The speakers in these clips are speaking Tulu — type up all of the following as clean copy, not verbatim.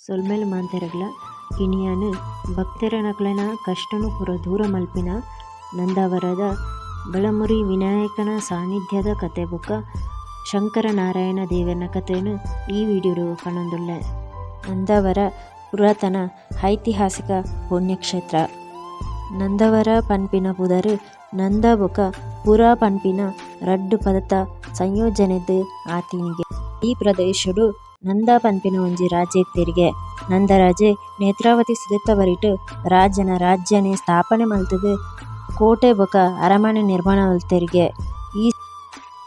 ಸೊಲ್ಮೆಲು ಮಾಂತೆರೆಗ್ಲ ಇನಿಯಾನ್ ಭಕ್ತೆರೆನಕ್ಲೆನ ಕಷ್ಟನ್ ಪೂರ ದೂರ ಮಲ್ಪಿನ ನಂದಾವರದ ಬಲಮುರಿ ವಿನಾಯಕನ ಸಾನಿಧ್ಯದ ಕತೆ ಬೊಕ್ಕ ಶಂಕರನಾರಾಯಣ ದೇವೆರ್ನ ಕತೆನ್ ಈ ವಿಡಿಯೋಡು ಪನೊಂದುಲ್ಲೆ. ನಂದಾವರ ಪುರಾತನ ಐತಿಹಾಸಿಕ ಪುಣ್ಯಕ್ಷೇತ್ರ. ನಂದವರ ಪನ್ಪಿನ ಪುದರ್ ನಂದ ಬೊಕ ಪುರ ಪನ್ಪಿನ ರಡ್ಡ್ ಪದತ ಸಂಯೋಜನೆದ್ ಆತಿನಿಗೆ. ಈ ಪ್ರದೇಶೊಡು ನಂದ ಪನ್ಪಿನ ಒಂಜಿ ರಾಜೆ ಇತ್ತೆರ್ಗೆ. ನಂದರಾಜೆ ನೇತ್ರಾವತಿ ಸುದೆತ ಬರಿಟ್ ರಾಜನ ರಾಜ್ಯನೆ ಸ್ಥಾಪನೆ ಮಲ್ತುದು ಕೋಟೆ ಬೊಕ ಅರಮನೆ ನಿರ್ಮಾಣ ಮಲ್ತೆರ್ಗೆ. ಈ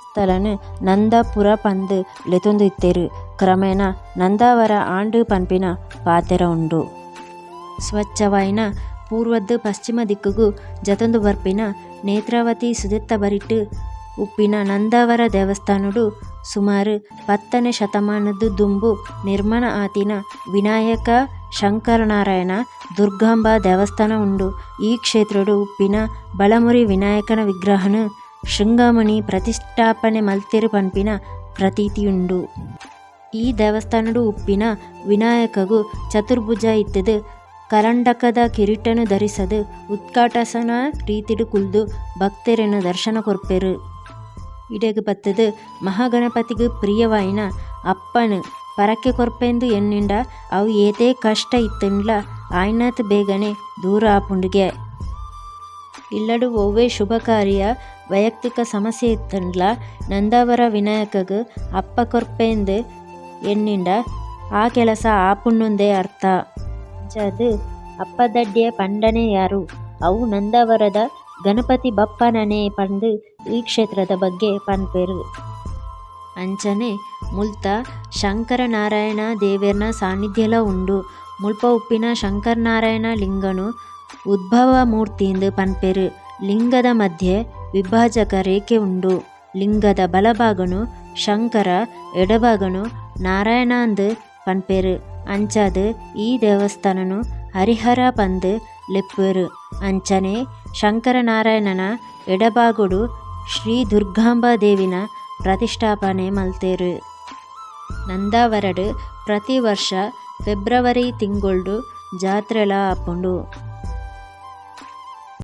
ಸ್ಥಳನ್ ನಂದಪುರ ಪಂದ್ ಲೆತ್ತೊಂದಿತ್ತೆರ್. ಕ್ರಮೇಣ ನಂದಾವರ ಆಂಡ್ ಪನ್ಪಿನ ಪಾತೆರ ಉಂಡು. ಸ್ವಚ್ಛವಾಯಿನ ಪೂರ್ವದ್ ಪಶ್ಚಿಮ ದಿಕ್ಕುಗು ಜತ್ತೊಂದು ಬರ್ಪಿನ ನೇತ್ರಾವತಿ ಸುದೆತ ಬರಿಟ್ ಉಪ್ಪಿನ ನಂದಾವರ ದೇವಸ್ಥಾನಡ್ ಸುಮಾರ್ ಪತ್ತನೆ ಶತಮಾನದ್ ದುಂಬು ನಿರ್ಮಾಣ ಆತಿನ ವಿನಾಯಕ ಶಂಕರನಾರಾಯಣ ದುರ್ಗಾಂಬ ದೇವಸ್ಥಾನ ಉಂಡು. ಈ ಕ್ಷೇತ್ರಡ್ ಉಪ್ಪಿನ ಬಲಮುರಿ ವಿನಾಯಕನ ವಿಗ್ರಹನ್ ಶೃಂಗಮುನಿ ಪ್ರತಿಷ್ಠಾಪನೆ ಮಲ್ತೆರ್ ಪನ್ಪಿನ ಪ್ರತೀತಿ ಉಂಡು. ಈ ದೇವಸ್ಥಾನಡ್ ಉಪ್ಪಿನ ವಿನಾಯಕಗ್ ಚತುರ್ಭುಜ ಇತ್ತುದ್ ಕರಂಡಕದ ಕಿರೀಟನ್ ಧರಿಸದ್ ಉತ್ಕಟಾಸನ ರೀತಿಡ್ ಕುಲ್ದು ಭಕ್ತೆರೆನ ದರ್ಶನ ಕೊರ್ಪೆರ್. ಇಡೆಗ್ ಬತ್ತುದ್ ಮಹಾಗಣಪತಿಗ್ ಪ್ರಿಯವಾಯಿನ ಅಪ್ಪನ್ ಪರಕೆ ಕೊರ್ಪೆಂದ್ ಎನ್ನಿಂಡ ಅವು ಏತೇ ಕಷ್ಟ ಇತ್ತುಂಡಲ ಆಯಿನಾತ್ ಬೇಗನೆ ದೂರ ಆಪುಂಡುಗೆ. ಇಲ್ಲಡ್ ಒವ್ವೇ ಶುಭ ಕಾರ್ಯ, ವೈಯಕ್ತಿಕ ಸಮಸ್ಯೆ ಇತ್ತುಂಡಲ ನಂದಾವರ ವಿನಾಯಕಗ್ ಅಪ್ಪ ಕೊರ್ಪೆಂದ್ ಎನ್ನಿಂಡ ಆ ಕೆಲಸ ಆಪುಂಡುಂದೇ ಅರ್ಥ. ಅಂಚಾದ್ ಅಪ್ಪದಡ್ಯೆ ಪಂಡನೇ ಯಾರು ಅವು ನಂದಾವರದ ಗಣಪತಿ ಬಪ್ಪನನೆ ಪಂದ್ ಈ ಕ್ಷೇತ್ರದ ಬಗ್ಗೆ ಪನ್ಪೆರ್. ಅಂಚನೆ ಮುಲ್ತ ಶಂಕರನಾರಾಯಣ ದೇವೆರ್ನ ಸಾನಿಧ್ಯಲ ಉಂಡು. ಮುಲ್ಪ ಉಪ್ಪಿನ ಶಂಕರನಾರಾಯಣ ಲಿಂಗನ್ ಉದ್ಭವ ಮೂರ್ತಿಂದ್ ಪನ್ಪೆರ್. ಲಿಂಗದ ಮದ್ಯೆ ವಿಭಾಜಕ ರೇಖೆ ಉಂಡು. ಲಿಂಗದ ಬಲಭಾಗನ್ ಶಂಕರ ಎಡಭಾಗನ್ ನಾರಾಯಣಂದ್ ಪನ್ಪೆರ್. ಅಂಚಾದ್ ಈ ದೇವಸ್ಥಾನನ್ ಹರಿಹರ ಪಂದ್ ಲೆಪ್ಪುವೆರ್. ಅಂಚನೆ ಶಂಕರನಾರಾಯಣನ ಎಡಭಾಗಡ್ ಶ್ರೀ ದುರ್ಗಾಂಬ ದೇವಿನ ಪ್ರತಿಷ್ಠಾಪನೆ ಮಲ್ತೆರ್. ನಂದಾವರಡ್ ಪ್ರತಿ ವರ್ಷ ಫೆಬ್ರವರಿ ತಿಂಗೊಲ್ಡು ಜಾತ್ರೆಲ ಆಪುಂಡು.